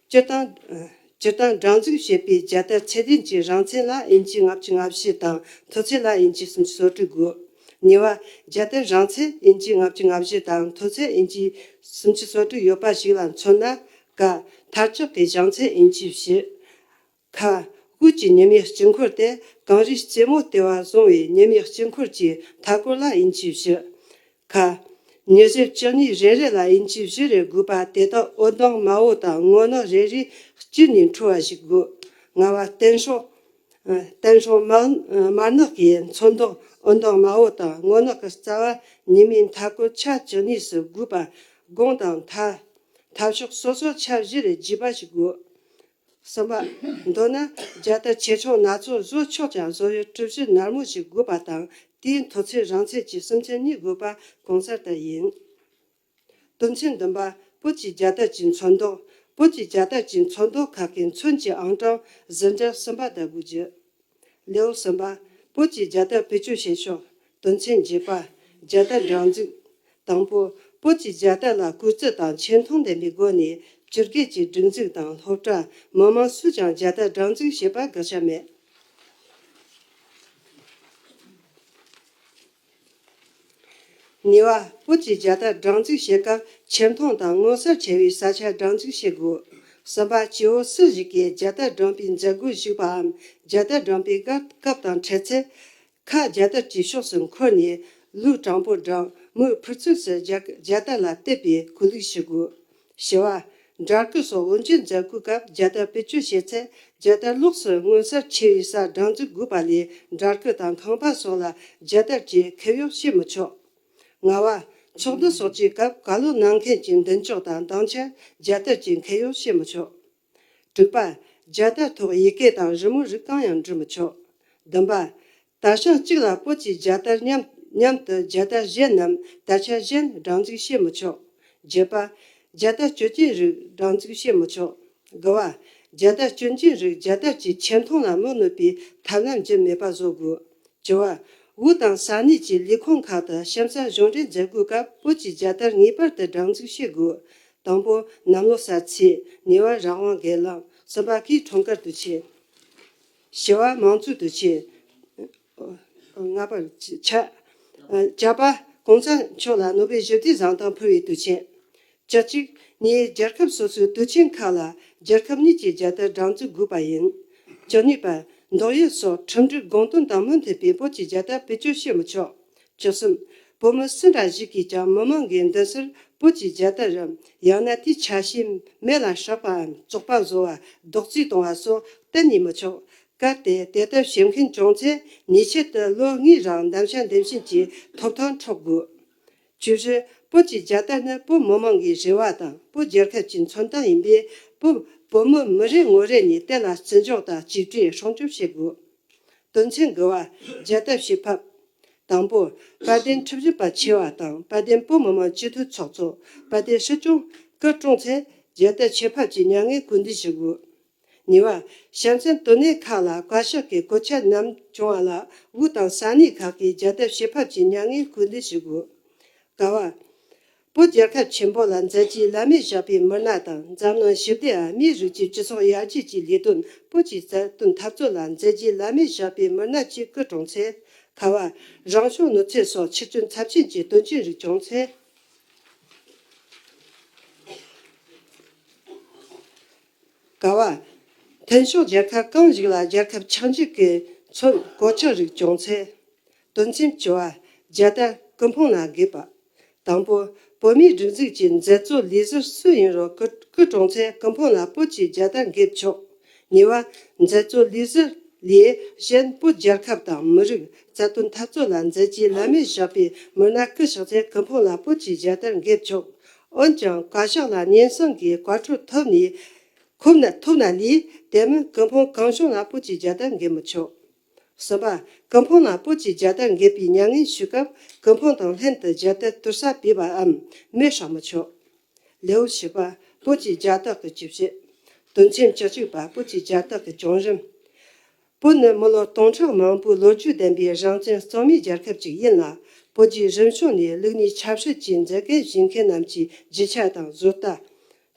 སྤྱིར་བཏང་། སྤྱིར་བཏང་སྒྲེང་འཛུགས་བྱེད་པའི་རྒྱལ་དར་ཚད་ལྡན་གྱི་རིང་ཚད་ལ་ཨིན་ཅི་ལྔ་བཅུ་ང་བཞི་དང་མཐོ་ཚད་ལ་ཨིན་ཅི་སུམ་ཅུ་སོ་དྲུག་དགོས། གཉིས་པ། རྒྱལ་དར་རིང་ཚད་ཨིན་ཅི་ལྔ་བཅུ་ང་བཞི་དང་མཐོ་ཚད་ཨིན་ཅི་སུམ་ཅུ་སོ་དྲུག་ཡོད་པ་ཞིག་ལ་མཚོན་ན། ཀ། མཐར་ལྕོག་གི་བཞེངས་ཚད་ཨིན་ཅི་བཞི། ཁ། དབུས་ཀྱི་ཉི་མའི་དཀྱིལ་འཁོར་དེ་གངས་རིའི་རྩེ་མོ་ལྟེ་བར་བཟུང་བའི་ཉི་མའི་དཀྱིལ་འཁོར་གྱི་མཐའ་སྐོར་ལ་ཨིན་ཅི་བཞི། ཁ། ཉི་ཟེར་བཅུ་གཉིས་རེ་རེ་ལ་ཨིན་ཅི་བཞི་རེ་དགོས་པ་དེ་དག་འོད་མདངས་དམར་པོ་དང་སྔོ་ནག་རེ་རེ་གཅིག་ནས་འཕྲོ་བ་ཞིག་དགོས། ལྔ་པ་སྟེང་སྲོག་སྟེང་སྲོག་དམར་དམར་ནག་གི་ཚོན་མདོག་འོད་མདངས་དམར་པོ་དང་སྔོ་ནག་གི་རྩ་བ་ཉི་མའི་མཐའ་སྐོར་ཆ་བཅུ་གཉིས་སུ་དགོས་པ། དགུང་དང་མཐའ་མཐའ་ཕྱོགས་སོ་སོར་ཆ་བཞི་རེ་རྒྱས་པ་ཞིག་དགོས། གསུམ་པ། མདོར་ན་རྒྱལ་དར་ཆེ་ཆུང་སྣ་ཚོགས་བཟོ་ཆོག་ཀྱང་བཟོ་དབྱིབས་གྲུ་བཞི་ནར་མོ་ཞིག་དགོས་པ་དང་དེའི་མཐོ་ཚད་རིང་ཚད་ཀྱི་གསུམ་ཆ་གཉིས་དགོས་པ་གོང་གསལ་ལྟར་ཡིན། དོན་ཚན་བདུན་པ། བོད་ཀྱི་རྒྱལ་དར་གྱི་ཚོན་མདོག་བོད་ཀྱི་རྒྱལ་དར་གྱི་ཚོན་མདོག་ཁག་གི་ཚོན་གྱི་ཨང་གྲངས་ཟིན་བྲིས་གསུམ་པ་ལྟ་བུ་བརྒྱུད། ལེའུ་གསུམ་པ། བོད་ཀྱི་རྒྱལ་དར་བེད་སྤྱོད་བྱེད་ཕྱོགས། དོན་ཚན་བརྒྱད་པ། རྒྱལ་དར་སྒྲེང་འཛུགས། དང་པོ། བོད་ཀྱི་རྒྱལ་དར་ལ་གོས་རྩི་དང་ཆེ་མཐོང་ལྡན་པའི་སྒོ་ནས་བཅོ་བརྒྱད་ཀྱི་སྒྲིག་འཛུགས་དང་སློབ་གྲྭ་མི་མང་སུས་ཀྱང་རྒྱལ་དར་སྒྲེང་འཛུགས་བྱེད་པར་དགག་བྱ་མེད། གཉིས་པ། བོད་ཀྱི་རྒྱལ་དར་སྒྲེང་འཛུགས་བྱེད་སྐབས་ཆེ་མཐོང་དང་མངོན་གསལ་ཆེ་བའི་ས་ཆར་སྒྲེང་འཛུགས་བྱེད་དགོས། གསུམ་པ། སྐྱེ་བོ་སུ་ཞིག་གིས་རྒྱལ་དར་སྒྲེང་པའི་མཛད་སྒོར་ཞུགས་པའམ་རྒྱལ་དར་སྒྲེང་པའི་སྐབས་དང་འཕྲད་ཚེ། ཁ་རྒྱལ་དར་གྱི་ཕྱོགས་སུ་འཁོར་ནས་ལུས་དྲང་པོར་བསྒྲེངས། མིག་ཕུར་ཚུགས་སུ་རྒྱ་རྒྱལ་དར་ལ་གཏད་པའི་གུས་ལུགས་ཞུ་དགོས། བཞི་པ། འདྲ་སྐུ་སོགས་དབུ་འབྱེད་མཛད་སྒོའི་སྐབས་རྒྱལ་དར་བེད་སྤྱོད་བྱེད་ཚེ་རྒྱལ་དར་ལོགས་སུ་མངོན་གསལ་ཆེ་བའི་སར་སྒྲེང་འཛུགས་དགོས་པ་ལས་འདྲ་སྐུ་དང་ཁང་པ་སོགས་ལ་རྒྱལ་དར་གྱི་ཁེབས་གཡོག་བྱེད་མི་ཆོག་ལྔ་པ། ཚོགས་འདུ་སོགས་ཀྱི་སྐབས་བཀའ་སློབ་གནང་མཁན་གྱི་མདུན་ཅོག་དང་སྡིངས་ཆར་རྒྱལ་དར་གྱི་ཁེབས་གཡོག་བྱེད་མི་ཆོག་དྲུག་པ། རྒྱལ་དར་ཐོག་ཡི་གེ་དང་རི་མོ་རིགས་གང་ཡང་འབྲི་མི་ཆོག་བདུན་པ། དར་ཤིང་གཅིག་ལ་བོད་ཀྱི་རྒྱལ་དར་མཉམ་མཉམ་དུ་རྒྱལ་དར་གཞན་ནམ་དར་ཆ་གཞན་སྒྲེང་འཛུགས་བྱེད་མི་ཆོག་བརྒྱད་པ། རྒྱལ་དར་གཅོད་ཀྱི་རིགས་སྒྲེང་འཛུགས་བྱེད་མི་ཆོག་དགུ་པ། རྒྱལ་དར་གཅོད་ཀྱི་རིགས་རྒྱལ་དར་གྱི་ཆེ་མཐོང་ལ་མི་གནོད་པའི་ཐབས་ལམ་རྒྱུན་མེད་པ་བཟོ་དགོས། བཅུ་པ། དབུས་དང་ས་གནས་ཀྱི་ལས་ཁུངས་ཁག་ཏུ་གཤམ་གསལ་གཞུང་འབྲེལ་མཛད་སྒོའི་སྐབས་བོད་ཀྱི་རྒྱལ་དར་ངེས་པར་དུ་སྒྲེང་འཛུགས་བྱེད་དགོས། དང་པོ། གནམ་ལོ་གསར་ཚེས། གཉིས་པ། རང་དབང་སྒེར་ལངས། གསུམ་པ། སྐུའི་འཁྲུངས་སྐར་དུས་ཆེན། བཞི་པ། མང་གཙོའི་དུས་ཆེན། ལྔ་པ། ཆ། བརྒྱད་པ། གོང་ས་མཆོག་ལ་ནོ་བེལ་ཞི་བདེའི་གཟེངས་རྟགས་ཕུལ་བའི་དུས་ཆེན། བཅུ་གཅིག། ངེད་རྒྱལ་ཁབ་སོ་སོའི་དུས་ཆེན་ཁག་ལ་རྒྱལ་ཁབ་གཉིས་ཀྱི་རྒྱལ་དར་སྒྲེང་འཛུགས་དགོས་པ་ཡིན། བཅུ་གཉིས་པ། འདོགས་ཡིག་སོགས་ཁྲིམས་སྒྲིག་དགོངས་དོན་དང་མི་མཐུན་པའི་བོད་ཀྱི་རྒྱལ་དར་བེད་སྤྱོད་བྱེད་མི་ཆོག་བཅུ་གསུམ། བོད་མི་སུ་འདྲ་ཞིག་གིས་ཀྱང་མི་མང་གི་མདུན་སར་བོད་ཀྱི་རྒྱལ་དར་རམ་ཡང་ན་དེའི་ཆ་ཤས་མེ་ལ་སྲེག་པའམ་བཙོག་པ་བཟོ་བ། རྡོག་རྫིས་གཏོང་བ་སོགས་གཏན་ནས་མི་ཆོག་གལ་ཏེ་དེ་ལྟར་བྱེད་མཁན་བྱུང་ཚེ་ཉེས་ཆད་དུ་ལོ་གཉིས་རང་འདེམས་བྱ་འདེམས་ཤེས་ཀྱི་ཐོབ་ཐང་འཕྲོག་དགོས། བཅུ་བཞི། བོད་ཀྱི་རྒྱལ་དར་ནི་བོད་མི་མང་གི་རེ་བ་དང་བོད་རྒྱལ་ཁབ་ཀྱི་མཚོན་རྟགས་ཡིན་པས་བོད་བོད་མི་མི་རེ་ངོ་རེ་ནས་དེ་ལ་བརྩི་འཇོག་དང་གཅིག་སྒྲིལ་སྲུང་སྐྱོབ་བྱེད་དགོས། དོན་ཚན་དགུ་པ། རྒྱལ་དར་ཕྱིར་ཕབ། དང་པོ། དཔལ་ལྡན་ཁྲི་བཞི་པ་ཆེ་བ་དང་དཔལ་ལྡན་བོད་མི་མང་སྤྱི་འཐུས་ཚོགས་གཙོ། དཔལ་ལྡན་སྲིད་སྐྱོང་སྐུ་གྲོངས་ཚེ་རྒྱལ་དར་ཕྱིར་ཕབ་ཀྱི་མྱ་ངན་སྐུལ་འདེད་ཞུ་དགོས། གཉིས་པ། གཤམ་གསལ་དོན་གནད་ཁག་ལ་བཀའ་ཤག་གིས་གོ་ཁྱད་རྣམས་བྱུང་བ་ལ་དབུས་དང་ས་གནས་ཁག་གིས་རྒྱལ་དར་ཕྱེད་ཕབ་ཀྱི་མྱ་ངན་སྐུལ་འདེད་ཞུ་དགོས། ཀ་བ། བོད་རྒྱལ་ཁབ་ཆེན་པོ་ལ་མཛད་རྗེས་བླ་མེད་བཞག་པའི་མི་སྣ་དང་འཛམ་གླིང་ཞི་བདེའམ་མིའི་རིགས་ཀྱི་སྤྱི་ཚོགས་ཡར་རྒྱས་ཀྱི་ལས་དོན་བོད་ཀྱི་རྩ་དོན་འཐབ་རྩོད་ལ་མཛད་རྗེས་བླ་མེད་བཞག་པའི་མི་སྣ་བཅས་སྐུ་གྲོངས་ཚེ། ཁ་བ། རང་བྱུང་གནོད་འཚེ་སོགས་ཆུ་རྒྱུན་ཚབས་ཆེན་གྱི་དོན་རྐྱེན་རིགས་བྱུང་ཚེ། ཀ་བ། མཐུན་ཕྱོགས་རྒྱལ་ཁབ་གང་ཞིག་ལ་རྒྱལ་ཁབ་ཆགས་འཇིག་གི་མཚོན་གོད་ཆག་རིགས་བྱུང་ཚེ། དོན་ཚན་བཅུ་བ། རྒྱལ་དར་སྐུ་ཕུང་ལ་འགེབས་པ། དང་པོ། བོད་མིའི་སྒྲིག་འཛུགས་ཀྱི་མཛད་གཙོ་ལས་ཟུར་སུ་ཡིན་རུང་སྐུ་སྐུ་གྲོངས་ཚེ་སྐུ་ཕུང་ལ་བོད་ཀྱི་རྒྱལ་དར་འགེབས་ཆོག་གཉིས་པ། མཛད་གཙོ་ལས་ཟུར་ལས་གཞན་བོད་རྒྱལ་ཁབ་དང་མི་རིགས་རྩ་དོན་འཐབ་རྩོད་ལ་མཛད་རྗེས་བླ་མེད་བཞག་པའི་མི་སྣ་སྐུ་གཤེགས་ཚེ་སྐུ་ཕུང་ལ་བོད་ཀྱི་རྒྱལ་དར་འགེབས་ཆོག་འོན་ཀྱང་བཀའ་ཤག་ལ་སྙན་སེང་གི་བཀའ་འཁྲོལ་ཐོབ་ནས། ཁོབ་ན་ཐོབ་ན་ལས་དེ་མིན་སྐུ་ཕུང་གང་བྱུང་ལ་བོད་ཀྱི་རྒྱལ་དར་འགེབས་མི་ཆོག་གསུམ་པ། སྐུ་ཕུང་ལ་བོད་ཀྱི་རྒྱལ་དར་འགེབས་པའི་མྱ་ངན་ཞུ་སྐབས་སྐུ་ཕུང་དང་ལྷན་དུ་རྒྱལ་དར་དུར་ས་སྦས་པའམ་མེ་སྲེག་མི་ཆོག་ལེའུ་བཞི་པ། བོད་ཀྱི་རྒྱལ་དར་གྱི་སྤྱི་བཤད། དོན་ཚན་བཅུ་གཅིག་པ། བོད་ཀྱི་རྒྱལ་དར་གྱི་བྱུང་རིམ། བོད་ནི་མི་ལོ་སྟོང་ཕྲག་མང་པོའི་ལོ་རྒྱུས་ལྡན་པའི་རང་བཙན་རྩོད་མེད་རྒྱལ་ཁབ་ཅིག་ཡིན་ལ། བོད་ཀྱི་རིམ་བྱུང་ནས་ལུགས་གཉིས་ཆབ་སྲིད་ཀྱི་མཛད་འགན་བཞེས་མཁན་རྣམས་ཀྱི་རྒྱུ་ཆ་དང་བཟོ་ལྟ།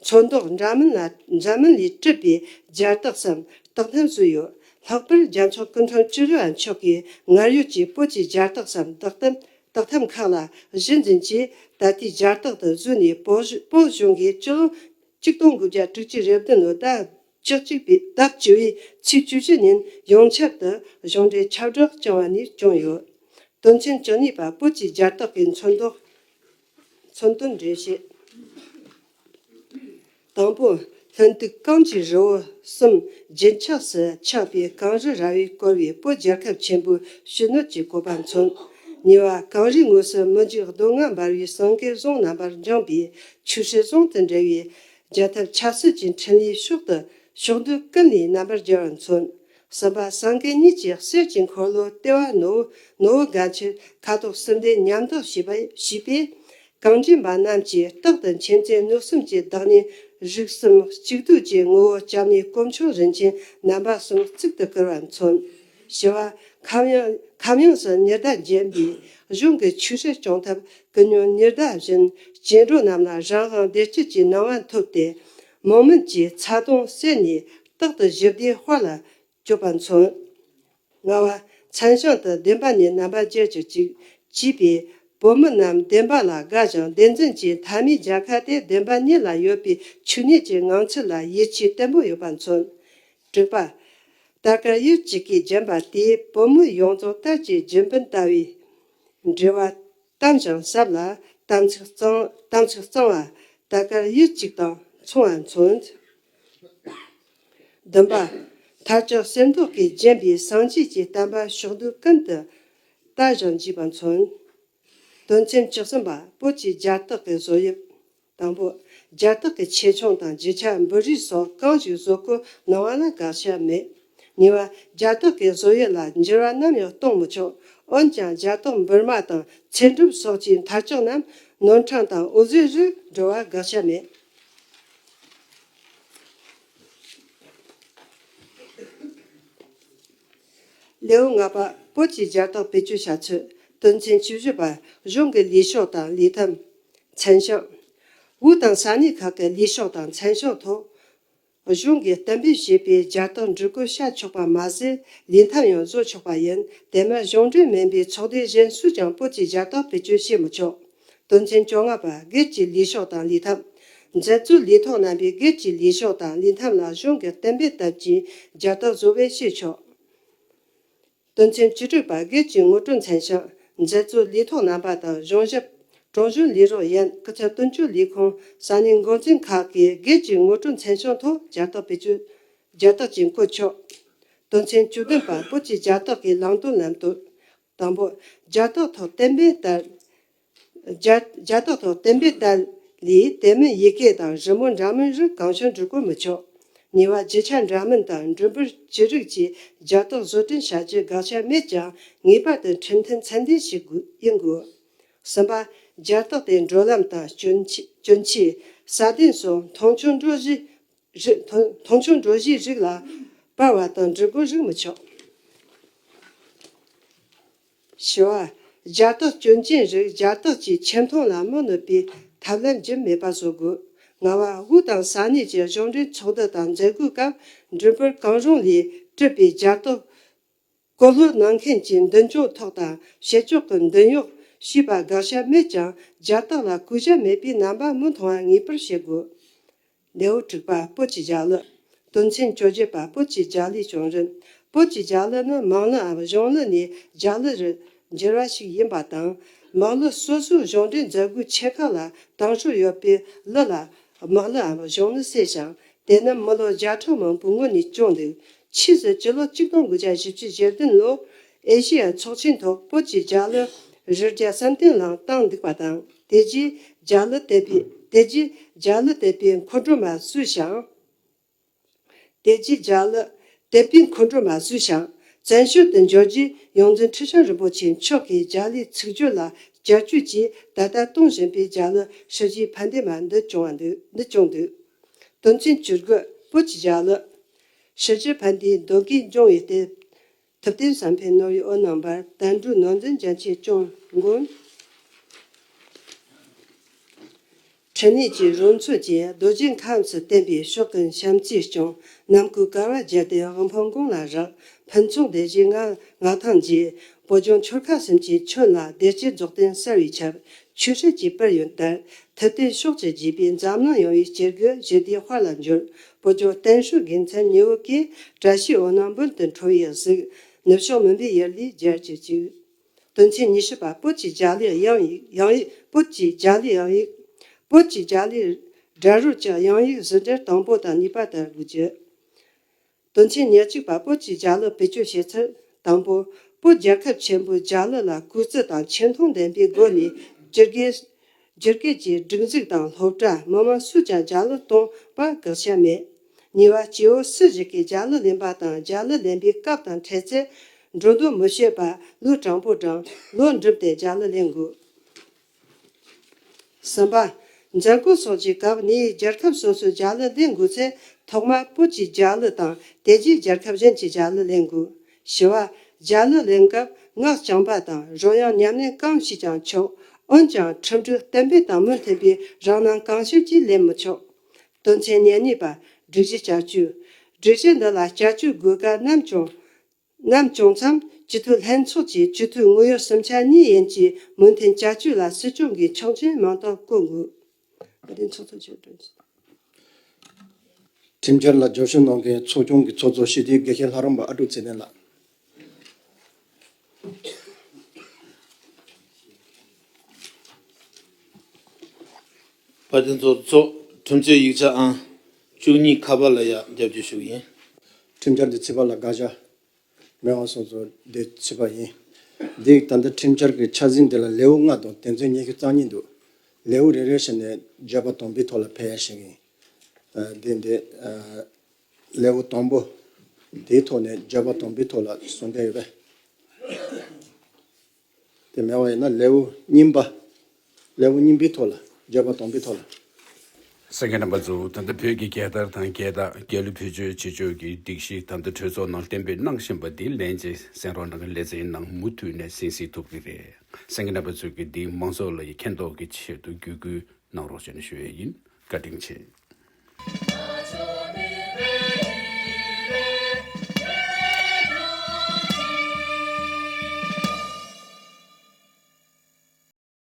ཚོན་མདོག་འདྲ་མིན་ལ་འདྲ་མིན་ལས་གྲུབ་པའི་རྒྱལ་རྟགས་སམ་རྟགས་ཐམ་བཟོས་ཡོད། ལྷག་པར་རྒྱལ་མཆོག་སྐུ་ཕྲེང་བཅུ་དྲུག་པ་མཆོག་གིས་སྔར་ཡོད་ཀྱི་བོད་ཀྱི་རྒྱལ་རྟགས་སམ་རྟགས་ཐམ་རྟགས་ཐམ་ཁག་ལ་གཞི་འཛིན་གྱིས་ད་ལྟའི་རྒྱལ་རྟགས་དུ་བཟོས་ནས་བོད་བོད་གཞུང་གིས་སྤྱི་ལོ་གཅིག་སྟོང་དགུ་བརྒྱ་དྲུག་ཅུ་རེ་བདུན་ལོའི་ཟླ་བཅུ་གཅིག་པའི་ཟླ་བཅུ་པའི་ཚེས་བཅུ་བཞི་ཉིན་ཡོངས་ཁྱབ་ཏུ་གཞུང་འབྲེལ་ཁྱབ་བསྒྲགས་བསྐྱངས་པ་ནས་བྱུང་ཡོད། དོན་ཚན་བཅུ་གཉིས་པ། བོད་ཀྱི་རྒྱལ་རྟགས་ཀྱི་མཚོན་དོན། མཚོན་དོན་འགྲེལ་བཤད། དང་པོ། ལྷུན་སྟུག་གངས་ཀྱི་རི་བོ་གསུམ་རྒྱུན་ཆགས་སུ་ཆགས་པའི་གངས་རི་ར་བས་བསྐོར་བའི་བོད་རྒྱལ་ཁབ་ཆེན་པོའི་ཕྱི་སྣོད་ཀྱི་བཀོད་པ་མཚོན། གཉིས་པ། གངས་རིའི་ངོས་སུ་མི་འཇིགས་གདོང་ལྔ་འབར་བའི་སེང་གེ་བཟུང་རྣམ་པར་འགྱིང་བའི་ཆུ་སྲིན་བཟུང་དུ་འབྲེལ་བའི་རྒྱལ་ཐབས་ཆབ་སྲིད་ཀྱི་འཕྲིན་ལས་ཕྱོགས་དུ་ཕྱོགས་འདུས་ཀུན་ལས་རྣམ་པར་རྒྱལ་བར་མཚོན། གསུམ་པ། སེང་གེ་གཉིས་ཀྱི་གསེར་གྱི་འཁོར་ལོ་ལྟེ་བ་ནོར་བུ་ནོར་བུ་དགའ་ཆེར་ཁ་དོག་གསུམ་ལྡན་ཉམས་རྟོགས་བྱས་པ་བྱས་པས། གངས་ཅན་པ་རྣམས་ཀྱིས་རྟག་ཏུ་མཁྱེན་བརྩེ་གནོད་སེམས་ཀྱི་བདག་ཉིད་རིགས་གསུམ་གཅིག་བསྡུས་ཀྱི་ངོ་བོ་བཅངས་ནས་དཀོན་མཆོག་རིན་ཆེན་རྣམ་པ་གསུམ་གཙུག་ཏུ་བཀུར་བར་མཚོན། བཞི་བ། ཁམས་དབྱངས་ཁམས་དབྱངས་སུ་ཉི་ཟླ་འགྱེད་པའི་གཞུང་གི་ཆོས་སྲིད་སྐྱོང་ཐབས་ཀུན་སྙོམས་ཉི་ཟླ་བཞིན་སྐྱེ་འགྲོ་རྣམས་ལ་རང་དབང་བདེ་སྐྱིད་ཀྱི་སྣང་བ་ཐོབ་སྟེ། མོང་མན་གྱི་ཚ་གདུང་སེལ་ནས་རྟག་ཏུ་ཞི་བདེའི་དཔལ་ལ་སྤྱོད་པ་མཚོན། ལྔ་བ། མཚན་བྱང་དུ་བདེན་པ་གཉིས་རྣམ་པར་རྒྱལ་གྱུར་ཅིག་ཅེས་པས། བོད་མི་རྣམས་བདེན་པ་ལ་དགའ་ཞིང་བདེན་འཛིན་གྱི་མཐའ་མའི་རྒྱལ་ཁ་དེ་བདེན་པ་གཉིས་ལ་ཡོད་པའི་ཆོས་ཉིད་ཀྱི་ངང་ཚུལ་ལ་ཡིད་ཆེས་བརྟན་པོ་ཡོད་པ་མཚོན། དྲུག་པ། དར་དཀར་ཡུལ་གཅིག་གིས་བརྒྱན་པ་དེས་བོད་མི་ཡོངས་རྫོགས་དར་གྱི་རྒྱུན་སྤུན་ལྟ་བུའི་འབྲེལ་བ་དམ་ཞིང་ཟབ་ལ་དམ་ཚིག་གཙང་དམ་ཚིག་གཙང་བ་དར་དཀར་ཡུལ་གཅིག་དང་མཚུངས་པ་མཚོན། བདུན་པ། མཐར་ཐུག་གསེར་མདོག་གིས་བརྒྱན་པའི་སངས་རྒྱས་ཀྱི་བསྟན་པ་ཕྱོགས་བསྡུས་ཀུན་ཏུ་དར་ཞིང་རྒྱས་པ་མཚོན། དོན་ཚན་བཅུ་གསུམ་པ། བོད་ཀྱི་རྒྱལ་རྟགས་ཀྱི་བཟོ་དབྱིབས། དང་པོ། རྒྱལ་རྟགས་ཀྱི་ཆེ་ཆུང་དང་རྒྱུ་ཆ་འབུར་རིས་སོགས་གང་ཞིག་བཟོ་དགོས་སྣང་བ་ལ་དགག་བྱ་མེད། གཉིས་པ། རྒྱལ་རྟགས་ཀྱི་བཟོ་དབྱིབས་ལ་འགྱུར་བ་ནམ་ཡང་གཏོང་མི་ཆོག་འོན་ཀྱང་རྒྱལ་རྟགས་འབུར་མ་དང་ཚེམ་དྲུབ་སོགས་ཀྱི་མཐའ་ལྕོག་རྣམས་ནོར་འཕྲང་དང་འོད་ཟེར་རུ་འགྲོ་བ་དགག་བྱ་མེད། ལེའུ་ལྔ་པ། བོད་ཀྱི་རྒྱལ་རྟགས་བེད་སྤྱོད་བྱ་ཚུལ། དོན་ཚན་བཅུ་བཞི་པ། གཞུང་གི་ལས་ཤོག་དང་ལས་ཐམ། མཚན་བྱང་། དབུས་དང་ས་གནས་ཁག་གི་ལས་ཤོག་དང་མཚན་བྱང་ཐོག་གཞུང་གིས་གཏན་འབེབས་བྱས་པའི་རྒྱལ་རྟགས་འབྲི་བཀོད་བྱ་ཆོག་པ་མ་ཟད། ལས་ཐམ་ཡང་བཟོ་ཆོག་པ་ཡིན། དེ་མིན་གཞུང་འབྲེལ་མིན་པའི་ཚོགས་སྡེ་གཞན་སུས་ཀྱང་བོད་ཀྱི་རྒྱལ་རྟགས་བེད་སྤྱོད་བྱེད་མི་ཆོག་དོན་ཚན་བཅོ་ལྔ་པ། སྒེར་གྱི་ལས་ཤོག་དང་ལས་ཐམ། མཛད་གཙོའི་ལས་ཐོག་རྣམ་པའི་སྒེར་གྱི་ལས་ཤོག་དང་ལས་ཐམ་ལ་གཞུང་གི་གཏན་འབེབས་ལྟར་གྱི་རྒྱལ་རྟགས་བཟོ་བའི་བྱེད་ཆོག་དོན་ཚན་བཅུ་དྲུག་པ། སྒེར་གྱི་ངོ་སྤྲོད་མཚན་བྱང་། མཛད་གཙོའི་ལས་ཐོག་རྣམ་པ་དང་གཞུང་ཞབས། གྲོང་གཞུང་ལས་རོགས་ཡན། སྐུ་ཚབ་དོན་གཅོད་ལས་ཁུངས། ས་གནས་འགོ་འཛིན་ཁག་གིས་སྒེར་གྱི་ངོ་སྤྲོད་མཚན་བྱང་ཐོག་རྒྱལ་རྟགས་བེད་སྤྱོད། རྒྱལ་རྟགས་ཀྱི་བཀོད་ཆོག་དོན་ཚན་བཅུ་བདུན་པ། བོད་ཀྱི་རྒྱལ་རྟགས་ཀྱི་ལམ་སྟོན་ལམ་སྟོན། དང་པོ། རྒྱལ་རྟགས་ཐོག་གཏན་འབེབས་ལྟར། རྒྱལ་རྒྱལ་རྟགས་ཐོག་གཏན་འབེབས་ལྟར་ལས་དེ་མིན་ཡི་གེ་དང་རི་མོ་འདྲ་མིན་རིགས་གང་བྱུང་འབྲི་དགོས་མི་ཆོག་གཉིས་པ། རྒྱུ་ཆ་འདྲ་མིན་དང་འབྲུ་འབུར་ཅི་རིགས་ཀྱི་རྒྱལ་རྟགས་བཟོ་སྐྲུན་བྱ་རྒྱུ་དགག་བྱ་མེད་ཀྱང་ངེས་པར་དུ་འཕྲོད་བསྟེན་ཚད་ལྡན་ཞིག་དགོས་ཡིན་དགོས། གསུམ་པ། རྒྱལ་རྟགས་དེ་འགྲོ་ལམ་དང་སྐྱོན་ཆས་སྐྱོན་ཆས། ས་གདན་སོགས་མཐོང་ཆུང་འགྲོ་གཞི། རིགས་མཐོང་མཐོང་ཆུང་འགྲོ་བཞིའི་རིགས་ལ་སྤར་བ་དང་འབྲི་གུང་རིགས་མི་ཆོག། བཞི་བ། རྒྱ་སྟག་སྐྱོན་ཅན་རིགས་རྒྱ་སྟག་གི་ཆེ་མཐོང་ལ་མི་གནོད་པའི་ཐབས་ལམ་རྒྱུན་མེད་པ་བཟོ་དགོས། ལྔ་བ། དབུས་དང་ས་གནས་ཀྱི་གཞུང་འབྲེལ་ཚོགས་འདུ་དང་མཛད་སྒོའི་སྐབས་མགྲོན་པོ་གང་རུང་ལས་གྲུབ་པའི་རྒྱ་སྟག་གོ་སློག་གནང་མཁན་གྱི་མདུན་ལྕོག་ཐོག་དང་བྱེད་ཕྱོགས་ཀྱི་མདུན་གཡོག་ཞེས་པ་དགག་བྱ་མེད་ཀྱང་རྒྱ་སྟག་ལ་གུས་ཞབས་མེད་པའི་རྣམ་པ་མི་མཐོང་བ་ངེས་པར་བྱེད་དགོས། ལེའུ་དྲུག་པ། བོད་ཀྱི་རྒྱ་གླུ། དོན་ཚན་བཅོ་བརྒྱད་པ། བོད་ཀྱི་རྒྱ་གླུའི་བྱུང་རིམ། བོད་ཀྱི་རྒྱ་གླུ་ནི་མང་གླུའམ་གཞུང་གླུ་ནས་རྒྱ་གླུ་རུ་འགྱུར་བ་ཞིག་ཡིན་པ་དང་། མང་གླུ་སོ་སོའི་གཞུང་འབྲེལ་མཛད་སྒོའི་ཆེ་ཁག་ལ་དེང་སང་ཡོད་པའི་གླུ་ལ་མང་གླུའམ་གཞུང་གླུ་ཟེར་ཞིང་། དེ་ནི་མི་ལོ་བརྒྱ་ཕྲག་མང་པོའི་སྔོན་ནས་བྱུང་འདུག། ཕྱིས་སུ་སྤྱི་ལོ་གཅིག་སྟོང་དགུ་བརྒྱ་བཞི་བཅུ་ཞེ་བདུན་ལོར་ཨེ་ཤེ་ཡའི་ཚོགས་ཆེན་ཐོག་བོད་ཀྱི་རྒྱ་གླུ་གཞི་རྒྱ་གསལ་སྟོན་གནང་བཏང་འདུག་པ་དང་། དེ་རྗེས་རྒྱ་གླུ་དད་པའི་དེ་རྗེས་རྒྱ་གླུ་དད་པའི་མཁའ་འགྲོ་མ་བསུས་ཤིང་། དེ་རྗེས་རྒྱ་གླུ་དད་པའི་མཁའ་འགྲོ་མ་བསུས་ཤིང་། བཙན་བྱོལ་དུ་འབྱོར་རྗེས་ཡོངས་འཛིན་ཁྲི་བྱང་རིན་པོ་ཆེ་མཆོག་གིས་རྒྱ་གླུའི་ཚིག་སྦྱོར་ལ་བསྐྱར་བཅོས་ཀྱིས་ད་ལྟ་གཏོང་བཞིན་པའི་རྒྱ་གླུ་ཧྲི་ཞིའི་ཕན་བདེ་མ་འདི་བྱུང་བ་འདུག་འདི་བྱུང་འདུག། དོན་ཚན་བཅུ་དགུ། བོད་ཀྱི་རྒྱ་གླུ། ཧྲི་ཞིའི་ཕན་བདེའི་འདོད་དགུའི་འབྱུང་བའི་སྟེང་། ཐུབ་བསྟན་བསམ་འཕེལ་ནོར་བུའི་འོད་སྣང་འབར། དར་འབྲུག་ནོར་འཛིན་རྒྱ་མཚོའི་སྐྱོང་མགོན། ཕྲིན་ལས་ཀྱི་རོལ་མཚོ་བཅས་རྡོ་རྗེ་ཁམས་སུ་བརྟན་པའི་ཕྱོགས་ཀུན་བྱམས་བརྩེས་སྐྱོང་། ནམ་མཁའི་ཀ་བ་བརྒྱ་སྟེང་དབུ་འཕང་དགུང་ལ་རག། ཕུན་ཚོགས་སྡེ་བཞིའི་མངའ་མངའ་ཐང་རྒྱས། བོད་ལྗོངས་ཆོལ་ཁ་གསུམ་གྱི་ཁྱོན་ལ་བདེ་སྐྱིད་རྫོགས་ལྡན་གསལ་བའི་ཆར། ཆོས་སྲིད་ཀྱི་དཔལ་ཡོན་དར། མཐུ་ལྡན་ཕྱོགས་བཅུར་རྒྱས་པའི་འཛམ་གླིང་ཡངས་པའི་སྐྱེ་དགུའི་ཞི་བདེའི་དཔལ་ལ་འབྱོར། བོད་ལྗོངས་བརྟན་སྲུང་དགེ་མཚན་ཉི་འོད་ཀྱིས། བཀྲ་ཤིས་འོད་སྣང་མདུན་དུ་འཕྲོ་བའི་གཟིགས། ནུབ་ཕྱོགས་མུན་པའི་ཡུལ་ལས་རྒྱལ་གྱུར་ཅིག། དོན་ཚན་ཉི་ཤུ་པ། བོད་ཀྱི་རྒྱ་གླུའི་དབྱངས་ཡིག། དབྱངས་ཡིག། བོད་ཀྱི་རྒྱ་གླུའི་དབྱངས་ཡིག། བོད་ཀྱི་རྒྱ་གླུའི་སྒྲ་རོལ་གྱི་དབྱངས་ཡིག་ཟུང་འབྲེལ་དང་པོ་དང་གཉིས་པ་ལྟར་དགོས་རྒྱུ། དོན་ཚན་ཉེར་གཅིག་པ། བོད་ཀྱི་རྒྱ་གླུ་བེད་སྤྱོད་བྱེད་ཚུལ། དང་པོ། བོད་རྒྱལ་ཁབ་ཆེན་པོའི་རྒྱ་གླུ་ལ་གུས་བརྩི་དང་ཆེ་མཐོང་ལྡན་པའི་སྒོ་ནས་བསྒྱུར་དགོས། བསྒྱུར་བཀོད་ཀྱི་སྒྲིག་འཛུགས་དང་སློབ་གྲྭ། མི་མང་སུས་ཀྱང་རྒྱ་གླུ་གཏོང་བར་དགག་བྱ་མེད། གཉིས་པ། སྐྱེ་བོ་སུ་ཞིག་གིས་རྒྱ་གླུ་ལེན་པ་དང་རྒྱ་གླུ་ལེན་པའི་སྐབས་དང་འཕྲད་ཚེ། འགྲོ་འདུག་མི་བྱེད་པར་ལུས་དྲང་པོ་དྲང་། ལོག་འགྲིམ་སྟེ་རྒྱ་གླུ་ལེན་དགོས། གསུམ་པ། མཛད་སྒོ་སོགས་ཀྱི་སྐབས་ནས་རྒྱལ་ཁབ་སོ་སོའི་རྒྱ་གླུ་ལེན་དགོས་ཚེ། ཐོག་མར་བོད་ཀྱི་རྒྱ་གླུ་དང་དེ་རྗེས་རྒྱལ་ཁབ་གཞན་གྱི་རྒྱ་གླུ་ལེན་དགོས། བཞི་བ། རྒྱ་གླུ་ལེན་སྐབས་ངག་རྐྱང་པ་དང་རོལ་དབྱངས་ཉམས་ལེན་གང་བྱས་ཀྱང་ཆོག། འོན་ཀྱང་ཁྲིམས་སྒྲིག་གཏན་འབེབས་དང་མི་མཐུན་པའི་རང་སྣང་གང་བྱུང་གིས་ལེན་མི་ཆོག། དོན་ཚན་ཉེར་གཉིས་པ། སྒྲིག་གཞི་བསྐྱར་བཅོས། སྒྲིག་གཞི་འདི་ལ་བསྐྱར་བཅོས་དགོས་གལ་རྣམས་བྱུང་། རྣམས་བྱུང་མཚམས་སྤྱི་འཐུས་ལྷན་ཚོགས་ཀྱིས་སྤྱི་འཐུས་དངོས་ཡོད་སུམ་ཆ་གཉིས་ཡན་གྱི་མོས་མཐུན་བསྐྱར་བཅོས་ལ་སྲིད་སྐྱོང་གིས་ཆོག་མཆན་མིང་རྟགས་བཀོད་དགོས། བཀའ་དྲིན་ཚོགས་གཙོ་མཆོག་དྲན་གསོ། ཁྲིམས་འཆར་ལ་རྒྱབ་སྐྱོར་གནང་མཁན་ཚོགས་ཆུང་གི་ཚོགས་གཙོ་སྤྱི་འཐུས་དགེ་བཤེས་ལྷ་རམས་པ་ཨ་ཀྲུག་ཚེ་བརྟན་ལགས། བཀའ་དྲིན་ཚོགས་གཙོ། ཁྲིམས་གཅོད་ཡིག་ཆ་ཨང་བཅུ་གཉིས་ཁ་པར་ལ་ཡང་རྒྱབ་སྐྱོར་ཞུ་གི་ཡིན། ཁྲིམས་འཆར་འདི་ཚིག་ཕར་ལ་དགག་བྱ། མི་དབང་ཚོགས་གཙོ་འདི་ཚིག་ཕར་ཡིན། འདི་ད་ལྟ་ཁྲིམས་འཆར་གྱི་ཆ་འཛིན་འདི་ལ་ལེའུ་ལྔ་དང་དོན་ཚན་ཉི་ཤུ་རྩ་གཉིས་འདུག། ལེའུ་རེ་རེ་བཞིན་ནས་བརྗོད་པ་དམ་པའི་ཐོག་ལ་ཕེབས་ཡ་ཞིག་ཡིན། ཨ། འདི་འདི། ཨ། ལེའུ་དང་པོ། དེའི་ཐོག་ནས་བརྗོད་པ་དམ་པའི་ཐོག་ལ་གསུང་མཁན་ཡོད་པས། དེ་མེད་པ་ཡིན་ན་ལེའུ་གཉིས་པ། ལེའུ་གཉིས་པའི་ཐོག་ལ་བརྗོད་པ་དམ་པའི་ཐོག་ལ། གསན་མཁན་རྣམ་པ་ཚོ། ད་ལྟ་བོད་ཀྱི་རྒྱལ་དར་དང་རྒྱལ་རྟགས། རྒྱ་གླུ་བེད་སྤྱོད་བྱེད་ཕྱོགས་ཀྱི་སྒྲིག་གཞི་ད་ལྟ་གྲོས་ཚོགས་ནང་གཏན་འབེབས་གནང་བཞིན་པ་འདི་ལན་ཅིག་གསན་རོགས་གནང་། ལེ་ཚན་ནང་མུ་མཐུད་ནས་གསན་གཟིགས་ཐུབ་ཀྱི་རེད། གསན་མཁན་རྣམ་པ་ཚོས་ཀྱིས་འདི་མང་ཚོགས་ལ་མཁྱེན་རྟོགས་ཀྱི་ཆེད་དུ་བརྒྱུད་སྐུལ་གནང་རོགས་ཞེས་ནས་ཞུ་ཡས་ཡིན། བཀའ་དྲིན་ཆེ།